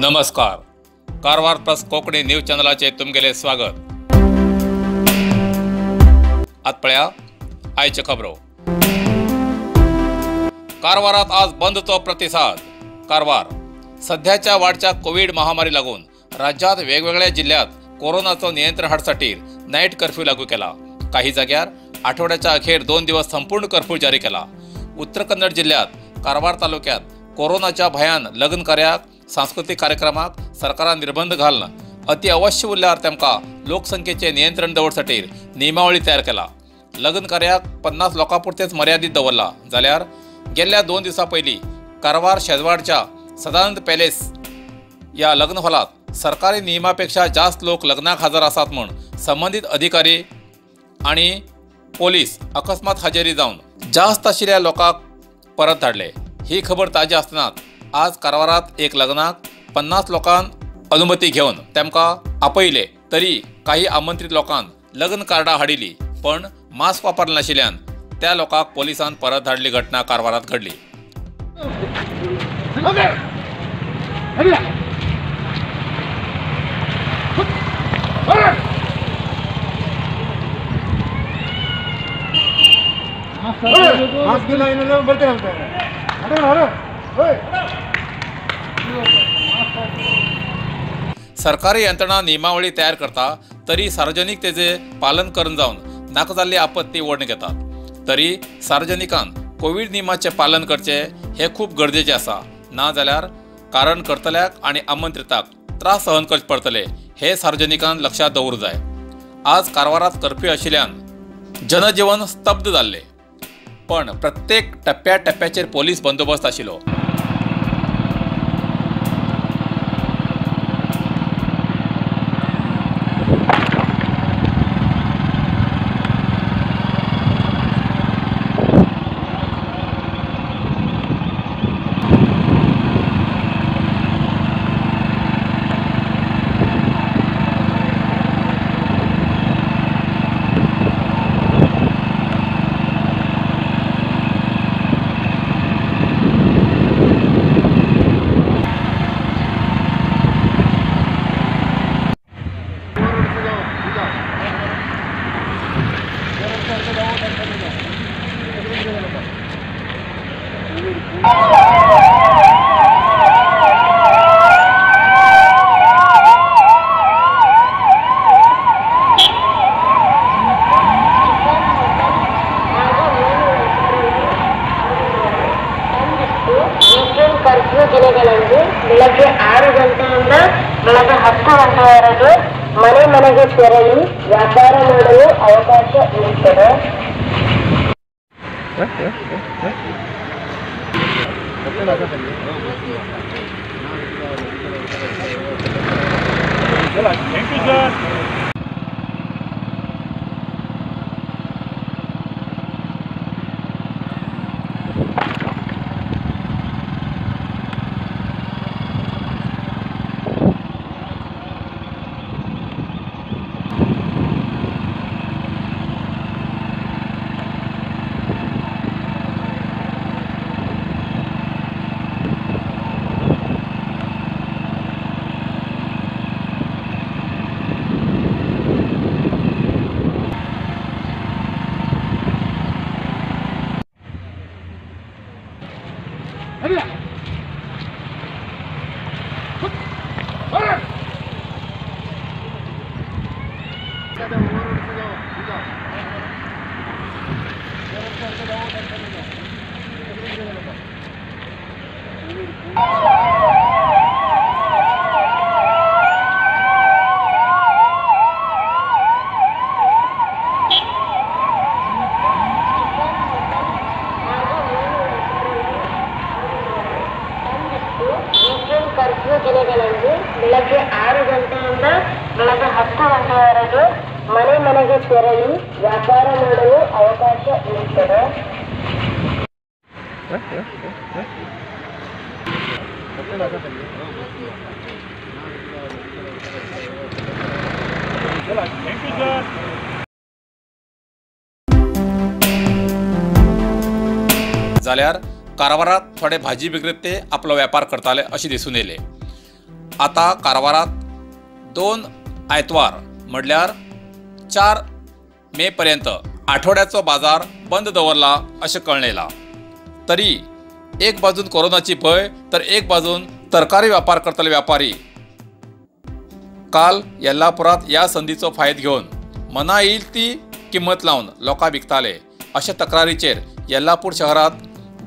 नमस्कार, Karwar plus Konkani news चॅनलाचे तुमगेले स्वागत। आत पळया आयच्यो खबरो। कारवारात आज बंदचो प्रतिसाद। कारवार सध्याच्या वाढच्या कोविड महामारी लागून राज्यात वेगवेगळ्या जिल्ह्यात कोरोनाचो नियंत्रण हाडसाठी नाईट कर्फ्यू लागू केला। काही जाग्यार आठवड्याच्या अखेर 2 दिवस संपूर्ण कर्फ्यू जारी केला। उत्तर कन्नड जिल्ह्यात कारवार तालुक्यात कोरोनाच्या भयान लग्न कार्याक, सांस्कृतिक कार्यक्रमाक सरकारान निर्बंध घालून अति अवश्य उरल्यार तेमकां लोकसंख्येचे नियंत्रण दवरसाठी नियमावळी तयार केला। लग्न कार्याक 50 लोकां पुरतेच मर्यादित दवरला। जाल्यार गेल्ल्या 2 दिवसां पयलीं कारवार शेजवाडच्या सदानंद पॅलेस या लग्न हॉलात सरकारी नियमापेक्षा जास्त लोक लग्नाक हजर आसात म्हूण संबंधित अधिकारी आनी पोलीस अकस्मात हजेरी जावन जास्त आशिल्ल्या लोकांक परत धाडले। ही खबर ताजी आसतनाच आज कारवारात एक लग्नाक 50 लोकांक अनुमती घेवन तेमकां आपयले तरी काही आमंत्रित लोकांक लग्न कार्डां हाडिल्ली पण मास्क वापरले नाशिल्ल्यान त्या लोकांक पोलिसान परत धाडली घटना कारवारात घडली। सरकारी यंत्रणा नियमावळी तयार करता तरी सार्वजनिक तेजे पालन करून जावन नाका जाल्ली आपत्ती ओडून घेतात। तरी सार्वजनिकान कोविड नियमाचे पालन करचे हे खूब गरजेचे आसा, ना जाल्यार कारण करतल्याक आनी आमंत्रिताक त्रास सहन करचे पडटले हे सार्वजनिकान लक्षात दवरूंक जाय। आज कारवारात कर्फ्यू आशिल्ल्यान जनजीवन स्तब्ध जाल्ले, पण प्रत्येक टप्प्या टप्प्याचेर पोलीस बंदोबस्त आशिल्लो। ಕರ್ಫ್ಯೂ ದಿನಗಳಂದು ಬೆಳಗ್ಗೆ 6 ಗಂಟೆಯಿಂದ ಬೆಳಗ್ಗೆ 10 ಗಂಟೆಯವರೆಗೆ ಮನೆ ಮನೆಗೆ ತೆರಳಿ ವ್ಯಾಪಾರ ಮಾಡಲು ಅವಕಾಶ ಇರುತ್ತದೆ. ಕರ್ಫ್ಯೂ ದಿನಗಳಂದು ಬೆಳಗ್ಗೆ 6 ಗಂಟೆಯಿಂದ ಬೆಳಗ್ಗೆ 10 ಗಂಟೆಯವರೆಗೆ ಮನೆ ಮನೆಗೆ ತೆರಳಿ ವ್ಯಾಪಾರ ಮಾಡಲು ಅವಕಾಶ ಇರುತ್ತದೆ. जाल्यार कारवारात थोडे भाजी विक्रेते आपलो व्यापार करताले अशें दिसून येयलें। आता कारवारात 2 आयतवार म्हणल्यार 4 मे पर्यंत आठवड्याचो बाजार बंद दवरला अशें कळ्ळें. तरी एक बाजून कोरोनाची भंय तर एक बाजून तरकारी व्यापार करतले व्यापारी काल येल्लापुरात ह्या संदीचो फायदो घेवन मना येईल ती किंमत लावन लोकां विकताले अशा तक्रारीचेर येल्लापूर शहरात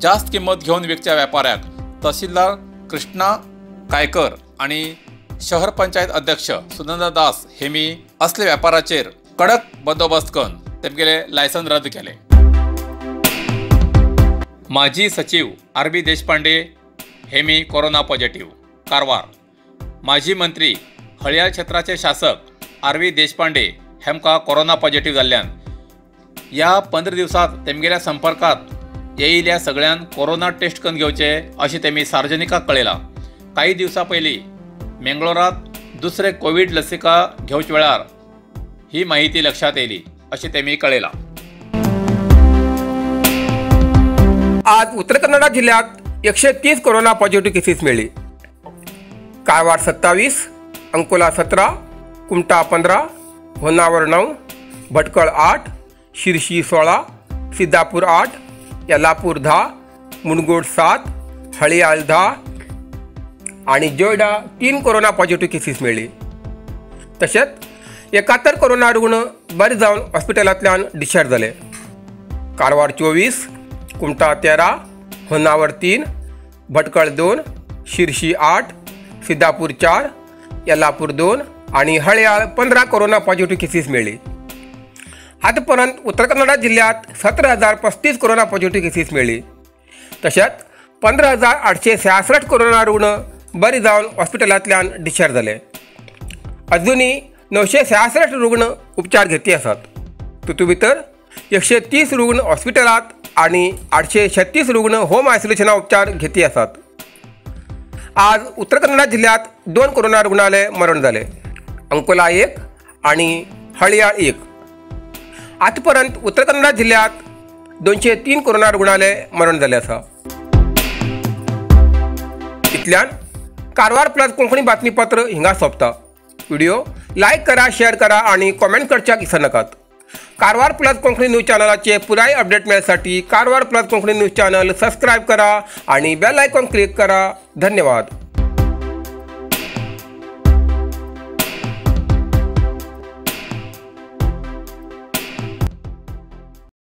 जास्त किंमत घेवन विकच्या व्यापाऱ्याक तहसीलदार कृष्णा कायकर आणि शहर पंचायत अध्यक्ष सुनंदा दास हेमी असले व्यापाराचेर कडक बंदोबस्त करून तेमगेले लायसन रद्द केले. माजी सचिव आर बी देशपांडे हेमी कोरोना पॉझिटिव्ह. कारवार माजी मंत्री हळयाळ क्षेत्राचे शासक आर बी देशपांडे हेमका कोरोना पॉझिटिव्ह जाल्ल्यान ह्या 15 दिवसात तेमगेल्या संपर्कात येयिल्ल्या सगळ्यान कोरोना टेस्ट करून घेवचे अशें तेमी सार्वजनिकाक कळयलां. काही दिवसां पयलीं मेंगलोरात दुसरे कोवीड लसिका घेवच्या वेळार ही माहिती लक्षात येयली अशें तेमी कळयलां. आज उत्तर कन्नडा जिल्ह्यात 130 कोरोना पॉझिटिव्ह केसेस मेळ्ळी. कारवार 27, अंकोला 17, कुमटा 15, होन्नावर 9, भटकळ 8, शिरशी 16, सिद्धापूर 8, यल्लापूर 10, मुनगोड 7, हळियाळ 10 आणि जोयडा 3 कोरोना पॉझिटिव्ह केसीस मेळ्ळी. तशेंच 71 कोरोना रुग्ण बरे जावन हॉस्पिटलांतल्यान डिस्चार्ज जाले. कारवार 24, कुमटा 13, होन्नावर 3, भटकळ 2, शिरशी 8, सिद्धापूर 4, यल्लापूर 2 आणि हळयाळ 15 कोरोना पॉझिटिव्ह केसीस मेळ्ळी. आतापर्यंत उत्तर कन्नडा जिल्ह्यात 17,035 कोरोना पॉझिटिव्ह केसीस मेळ्ळी. तशेंच 15,866 कोरोना रुग्ण बरे जावन हॉस्पिटलांतल्यान डिस्चार्ज जाले. अजुनूय 966 रुग्ण उपचार घेती आसात. तातूंत भितर 130 रुग्ण हॉस्पिटलांत आनी 836 रुग्ण होम आयसोलेशना उपचार घेती आसात. आज उत्तर कन्नडा जिल्ह्यात 2 कोरोना रुग्णालय मरण जाले. अंकोला 1 आणि हळयाळ 1. आतापर्यंत उत्तर कन्नडा जिल्ह्यात 203 कोरोना रुग्णालय मरण जाले आसा. इतल्यान कारवार प्लस कोंकणी बातमीपत्र हिंगा सोंपता. व्हिडिओ लायक करा, शेअर करा आणि कॉमेंट करच्याक विसरनाकात. कारवार प्लस कोंकणी न्यूज चॅनलाचे पुराय update मेळसाठी Karwar plus Konkani news channel subscribe करा आणि बेल आयकॉन क्लिक करा. धन्यवाद.